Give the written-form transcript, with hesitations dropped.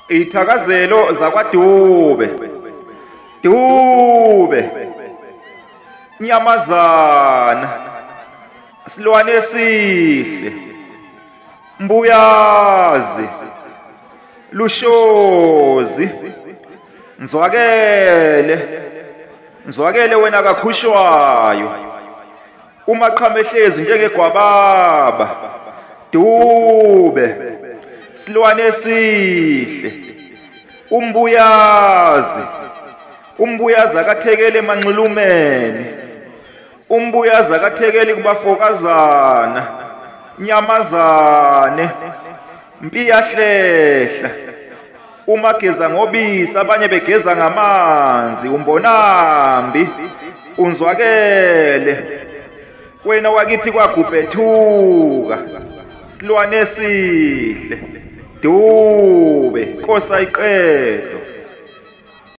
Ithakazelo zakwaDube. Dube. Nyamazana. Silwane esihle. Mbuyazi. Lushozi. Nzwakele. Nzwakele wena kakhushwayo. Uma qhamehlezi njengegwababa. Dube. Silwane esihle. Umbuyazi. Umbuyazi akathekele emanxulumeni. Umbuyazi akathekeli kubafokazana. Nyamazane. Mpiyahlehla. Uma geza ngobisi abanye begeza ngamanzi. Umbonambi. Unzwakele. Wena wakithi kwagubhethuka. Silwane esihle. Dube, Nkosi ayiqedwa.